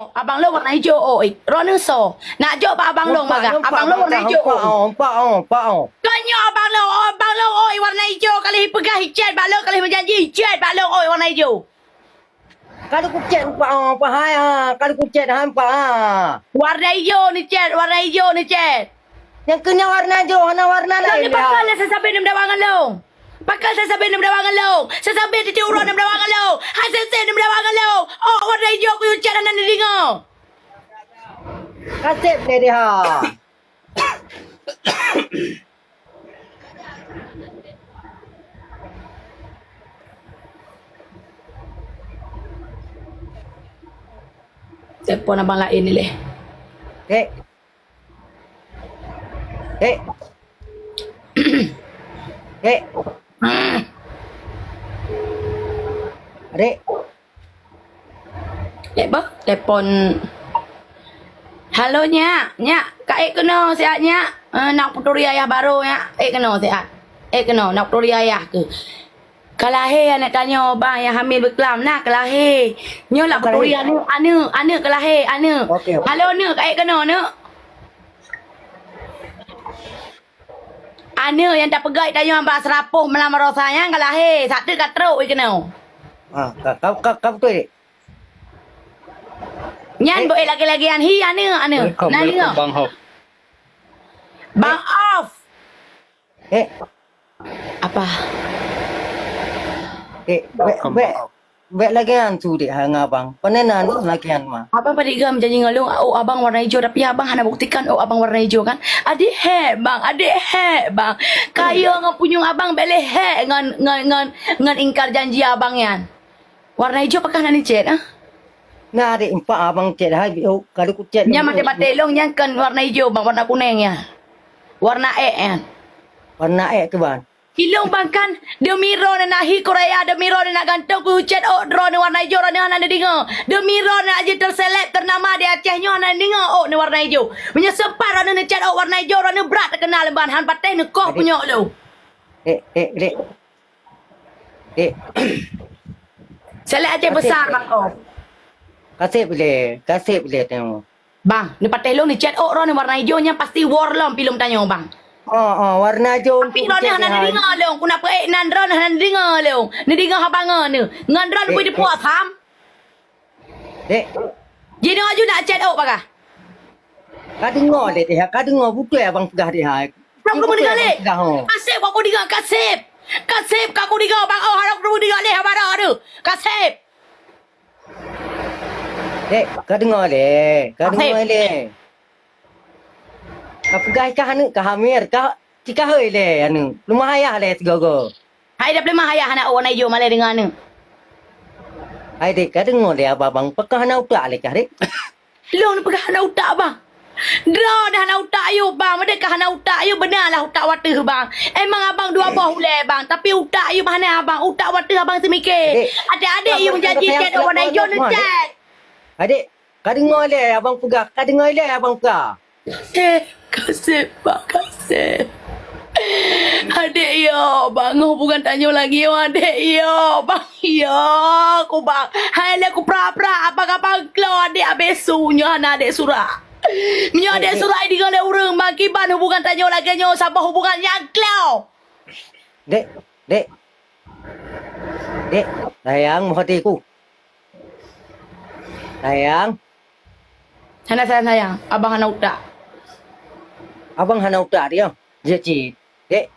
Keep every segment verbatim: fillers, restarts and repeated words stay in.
Abang lôn warna ijo, oi. Droeneuh soe? Nak jok bak abang lôn bagah. Abang lôn warna ijo, oi. Empat, oh, empat, oh, empat, oh. Kon nyoe abang lôn, oh, abang lôn, oi, warna ijo, ka lheueh peugah icet bak lôn, ka lheueh meujanji icet bak lôn, oi, warna ijo. Ka lheueh kucet empat, oh, empat hai, ha. Ka lheueh kucet hai empat, ha. Warna ijo neucet, warna ijo neucet. Nyang keu nyan warna ijo, hana warna laén. Pakon lé sabe-sabe neumeudawa ngon lôn? Pakon sabe-sabe neumeudawa ngon lôn? Sabe-sabe tiep-tiep uroe neumeudawa ngon lôn? Hai seb-seb neumeudawa ngon lôn? Oh, warna ijo kuyue chat hana neudeungoe. Ka seb lé deh ha. Telepon abang laén ni leh. Dek. Dek. Dek. Adik. Dek bah, telepon. Halo, nyak. Nyak, ka ék keunoe siat, nyak. Eh, nak peuturi ayah barô, nyak. Ék keunoe siat. Ék keunoe, nak peuturi ayah keuh. Ka lahé aneuk tanyoe, bang, nyang hamil beuklam na ka lahé. Nyoe lak peuturi aneuk, aneuk, aneuk ka lahé, aneuk. Oke, oke. Halo, neuk, ka ék keunoe, neuk. Aneuk nyang tapeugah tanyoe bak seurapôh malam baroesa nyan ka lahé, sateue ka trok ék keunoe. Ah, ka, ka, ka, ka beutôi, Dek? Nyan beu ék lagèe-lagèe nyan hi aneuk, aneuk. Welcome, na welcome, deungoe. Bang Hof. Bang Hof. Eh. Apa? Eh, bèk, bèk, bèk lagèe nyan su dek hai ngon abang. Pane na lagèe nyan ma. Abang padit gam janji ngon lôn, oh, abang warna ijo, tapi abang hana buktikan, oh, abang warna ijo kan? Adik hék, bang, adik hék, bang. Kayèe ngon punyueng abang bèk lé hék ngon, ngon, ngon, ngon ingkar janji abang nyan. Warna ijo pakon hana neucet, ah? Na dek empat abang cet hai, oh, ka lheueh kucet. Nyan maté-maté lôn nyan kon warna ijo, bang, warna kunèng nyan. Warna èk nyan. Warna èk keuban. Ilôn bang kan, deumi droeneuh na hi keu raya, deumi droeneuh na gantong, kuyue chat ôk droeneuh warna ijo, droeneuh hana neudeungoe. Deumi droeneuh na jeuet teuseleb teunama di Aceh nyoe hana neudeungoe ôk neuh warna ijo. Meunyoe sempat droeneuh neuchat ôk warna ijo, droeneuh brat teukeunal ban, han patéh neukoh punyok lôn. Dek, dek, dek. Dek. Selek Aceh besar, Bang Op. Kaseb lé, kaseb lé tengok. Bang, neupatéh lôn neucet ôk droeneuh warna ijo nyan pasti wor lom pi lôn tanyoe, bang. Oh, oh, warna ijo. Tapi droeneuh hana neudeungoe lôn, ku na peuék nan droeneuh hana neudeungoe lôn. Neudeungoe haba ngon neuh. Ngon droeneuh bui teupuas ham. Dek. Jinoe aju nak chat ôk bagah. Ka deungoe lé deh, ka deungoe beutôi abang peugah deh hai. Ka ku deungoe lé. Kaseb ka ku deungoe, kaseb. Kaseb ka ku deungoe bang, oh, harap ku deungoe lé haba droeneuh. Kaseb. Dek, ka deungoe lé, ka deungoe lé. Ka peugah ka aneuk ka hamil, ka, ci ka hôi lé aneuk. Leumah ayah lé sigoe-goe. Hai dah peuleumah ayah aneuk awak na ijo malée deungon aneuk. Hai dek, ka deungoe lé abang, pakon hana utak lé kah dek? Lôn peugah hana utak bang. Droeneuh hana utak ayue bang, meudeh ka hana utak ayue beuna lah utak wateuh bang. Emang abang dua boh ulée bang, tapi utak ayue hana abang, utak wateuh abang seumiké. Dek, adek-adek ayue meujanji chat awak na ijo neuchat. Adek, ka deungoe lé abang peugah, ka deungoe lé abang peugah. Eh, kaseb, bang, kaseb. Adek yo, bang, hubungan tanyoe lagi yo, adek yo, bang, yo, ku bang. Hai lé ku pra-pra, abang-abang klo adek abéh su nyoe hana adek surak. Nyoe adek surak deungoe lé ureueng, bang, kiban hubungan tanyoe lagée nyoe saboh hubungan nyang klo. Dek, dek. Dek, sayang, meuhati ku. Sayang. Hana sayang-sayang, abang hana utak. Abang hana utak dia. Dia cit. Dek.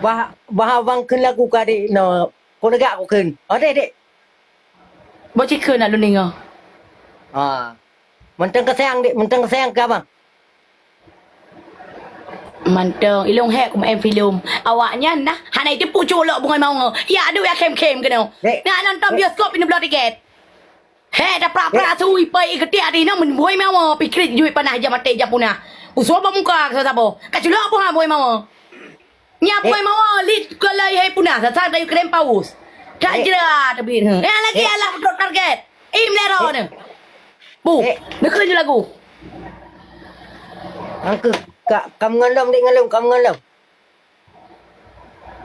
Bah, bah abang kheun lagu ka dek no. Ko negak ko kheun. Oh, dek, dek. Boh cikheun nak lôn deungoe. Ha. Mantong ka sayang, dek. Mantong ka sayang ke abang. Mantong, ilong hek ku main filem. Awak nyan nah, hana iteupeue culok bungoi mawö. Ya, aduh ya khem-khem keunoe. Dek. Nak nonton bioskop ini bloe tiket. Hek, dah prak-prak sui pai ketiak di na mun bungoi mawö, pikrit jui panah jam mati jam punah. Usul ba muka ke sabo. Ka culok apa ha bungoi mawö? Nya bungoi mawö, lit ke lai hai punah, sasang tayu krem paus. Tak jerat tapi. Ya lagi alah untuk target. Im lero ni. Bu, neukheun ju lagu. Angkeu, ka, ka meungon lom, dek ngon lom, ka meungon lom.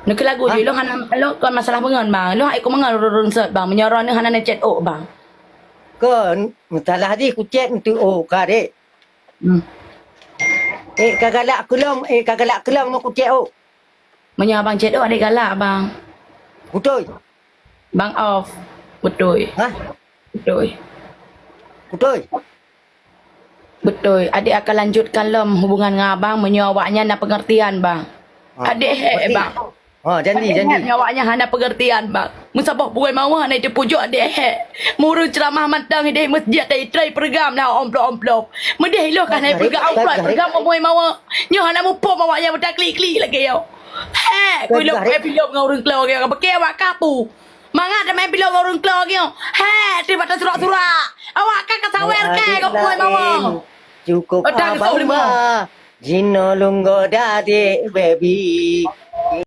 Neukheun lagu ju, ilong hana, ilong kon masalah meungon, bang. Ilong hai ku meungon run-run sot, bang. Meunyoe droeneuh hana neucet ôk, bang. Kon, salah jih kucet enteuk, oh, ka dek. Hmm. Eh, ka galak keulong, eh, ka galak keulong nyoe kucet, oh. Meunyoe abang cet, oh, adek galak, bang. Beutôi. Bang off. Beutôi. Hah? Beutôi. Beutôi. Beutôi. Adek akan lanjutkan lom hubungan ngon abang meunyoe awaknyan na pengertian, bang. Ha, adek hek, berarti, bang. Ha, janji, adek janji. Hek ngon awaknyan hana pengertian, bang. Meusaboh pugai mawah na itu pujok adek hek. Meureueng ceramah mantong ideh masjid tai-tai peureugang na omplop-omplop. Meudeh iloh ka na peureugang omplop, peureugang pugai mawah. Nyoe hana muphom awaknyan meutaklik-klik lagèe nyoe. Hek, ku ilok pih lom ngon ureueng klo lagèe nyoe. Bèk awak kapu. Mangat teuma pih lom ngon ureueng klo lagèe nyoe. Hek, tiba tasurak-surak. Awak ka sawer keu pugai mawah. Cukup abang bah. Jinoe lôn goda dek, baby.